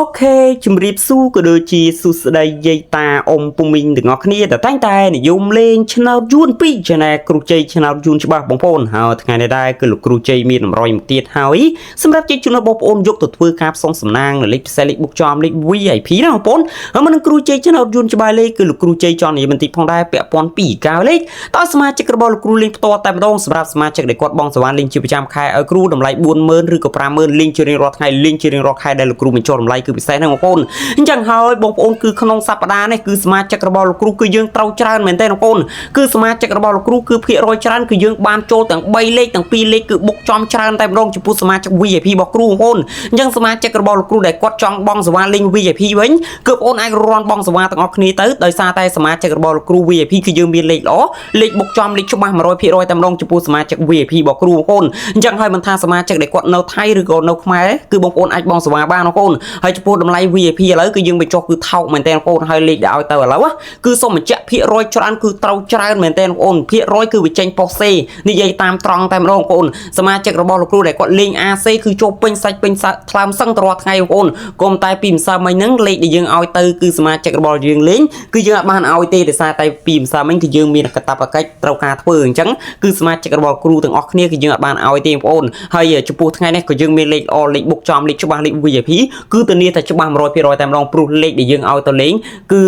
OK ជំរាបសួរក៏ដូចជាសួស្តីយាយតាអ៊ំពុំមីងទាំងអស់គ្នាដែលតែងតែនិយមលេងឆ្នោតយួនពី Channel គ្រូជ័យឆ្នោតយួនច្បាស់បងប្អូនហើយថ្ងៃនេះដែរគឺលោកគ្រូជ័យមានតម្រុយមកទៀតហើយសម្រាប់ជ័យជូនដល់បងប្អូនយកទៅធ្វើការផ្សងសំណាងនៅលេខពិសេសលេខបុកចំលេខ VIP ណាបងប្អូនហើយមុននឹងគ្រូជ័យឆ្នោតយួនច្បាស់លេខគឺលោកគ្រូជ័យចង់និយាយបន្តិចផងដែរពាក់ព័ន្ធពីការលេខតើសមាជិករបស់លោកគ្រូលេងផ្ទាល់តែម្ដងសម្រាប់សមាជិកដែលគាត់បងសវណ្ណលេងជាប្រចាំខែឲ្យគ្រូតម្លៃ40000ឬក៏50000លេងជារៀងរាល់ថ្ងៃលេងជារៀងរាល់ខែដែលលោកគ្រូបញ្ចុះតម្លៃគឺពិសេសណាបងប្អូនអញ្ចឹងហើយបងប្អូនគឺក្នុងសប្តាហ៍នេះគឺសមាជិករបស់លោកគ្រូគឺយើងត្រូវច្រើនមែនទែនបងប្អូនគឺសមាជិករបស់លោកគ្រូគឺភាគរយច្រើនគឺយើងបានចូលទាំង3លេខទាំង2លេខគឺបុកចំច្រើនតែម្ដងចំពោះសមាជិក VIP របស់គ្រូបងប្អូនអញ្ចឹងសមាជិករបស់លោកគ្រូដែលគាត់ចង់បងសេវាលេង VIP វិញគឺបងប្អូនអាចរាន់បងសេវាទាំងអស់គ្នាទៅដោយសារតែសមាជិករបស់លោកគ្រូ VIP គឺយើងមានលេខល្អលេខបុកចំលេខច្បាស់100%តែម្ដងចំពោះសមាជិក VIP របស់គ្រូបងប្អូនអញ្ចឹងហើយមិនថាសមាជិកដែលគាត់នៅថៃឬក៏នៅខ្មែរគឺបងប្អូនអាចបងសេវាបានបងប្អូនហើយចំពោះតម្លៃ VIP ឥឡូវគឺយើងបញ្ចុះគឺថោកមែនទែនបងប្អូនហើយលេខដែលឲ្យទៅឥឡូវគឺសូមបញ្ជាក់ភាគរយច្រើនគឺត្រូវច្រើនមែនទែនបងប្អូនភាគរយគឺវាចេញប៉ុស្សេនិយាយតាមត្រង់តែម្ដងបងប្អូនសមាជិករបស់លោកគ្រូដែលគាត់លេង AC គឺចូលពេញសាច់ពេញសាថ្លើមសឹងទៅរាល់ថ្ងៃបងប្អូនកុំតែពីម្សិលមិញហ្នឹងលេខដែលយើងឲ្យទៅគឺសមាជិករបស់យើងលេងគឺយើងអត់បានឲ្យទេដោយសារតែពីម្សិលមិញគឺយើងមានកាតព្វកិច្ចត្រូវការធ្វើអញ្ចឹងគឺសមាជិករបស់គ្រូទាំងអស់គ្នាគឺយើងអត់បានឲ្យទេបងប្អូនហើយចំពោះថ្ងៃនេះក៏យើងមានលេខល្អលេខបុកចំលេខច្បាស់លេខ VIP គឺធានាថាច្បាស់100%តែម្ដងព្រោះលេខដែលយើងឲ្យទៅលេងគឺ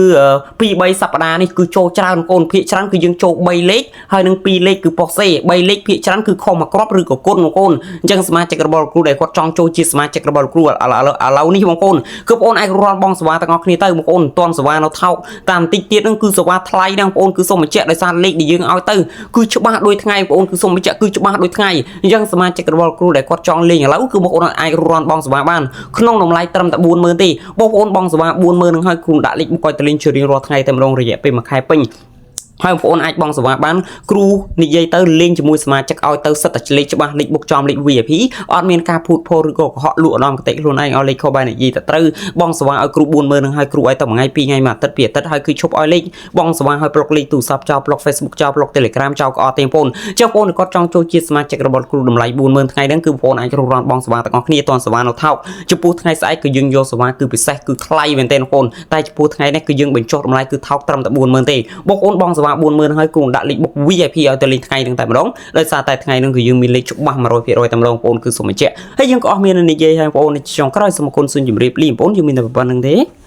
2 3សប្តាហ៍នេះគឺចូលច្រើនបងប្អូនភាគច្រើនគឺយើងចូល3លេខហើយនឹង2លេខគឺប៉ុស្សេ3លេខភាគច្រើនគឺខុសមួយគ្រាប់ឬក៏គុណបងប្អូនអញ្ចឹងសមាជិករបស់គ្រូដែលគាត់ចង់ចូលជាសមាជិករបស់គ្រូឥឡូវឥឡូវនេះបងប្អូនគឺបងប្អូនអាចរាល់បងសេវាទាំងអស់គ្នាទៅបងប្អូនមិនទាន់សេវានៅថោកតាមបន្តិចទៀតហ្នឹងគឺសេវាថ្លៃណាបងប្អូនគឺសូមបញ្ជាក់ដោយសារលេខដែលយើងឲ្យទៅគឺច្បាស់ដូចថ្ងៃបងប្អូនគឺសូមបញ្ជាក់គឺច្បាស់ដូចថ្ងៃអញ្ចឹងសមាជិករបស់គ្រូដែលគាត់ចង់លេងឥឡូវគឺបងប្អូនអាចរាន់បងសេវាបានក្នុងតម្លៃត្រឹមតែ40000ទេបងប្អូនបងសេវា40000នឹងហើយគ្រូដាក់លេខបុកឲ្យទៅលេងជារៀងរាល់ថ្ងៃតែម្ដងរយៈពេលមួយខែពេញហើយបងប្អូនអាចបងសេវាបានគ្រូនិយាយទៅលេងជាមួយសមាជិកឲ្យទៅសិតតែលេខច្បាស់លេខបុកចំលេខ VIP អត់មានការភូតភរឬក៏កុហកលក់ឧត្តមគតិខ្លួនឯងឲ្យលេខខុសបែរនិយាយតែត្រូវបងសេវាឲ្យគ្រូ40000នឹងឲ្យគ្រូឲ្យទៅមួយថ្ងៃពីរថ្ងៃមួយអាទិត្យពីរអាទិត្យហើយគឺឈប់ឲ្យលេខបងសេវាឲ្យប្លុកលេខទូរស័ព្ទចោលប្លុក Facebook ចោលប្លុក Telegram ចោលក៏អត់ទេបងប្អូនចុះបងប្អូនគាត់ចង់ចូលជាសមាជិករបស់គ្រូតម្លៃ40000ថ្ងៃហ្នឹងគឺបងប្អូនអាចរករាន់បងសេវាទាំងអស់គ្នាតនសេវានៅថោកចំពោះថ្ងៃស្អែកគឺយើងយកសេវាគឺពិសេសគឺថ្លៃមែនទែនបងប្អូនតែចំពោះថ្ងៃនេះគឺយើងបញ្ចុះតម្លៃគឺថោកត្រឹមតែ40000ទេបងប្អូនបងសេវា40000ហើយគ្រូដាក់លេខបុក VIP ឲ្យទៅលេងថ្ងៃហ្នឹងតែម្ដងដោយសារតែថ្ងៃហ្នឹងគឺយើងមានលេខច្បាស់100%តែម្ដងបងប្អូនគឺសូមបញ្ជាក់ហើយយើងក៏អស់មាននិយាយហើយបងប្អូនចុងក្រោយសូមអរគុណសូមជម្រាបលាបងប្អូនយើងមានតែប៉ុណ្្នឹងទេ។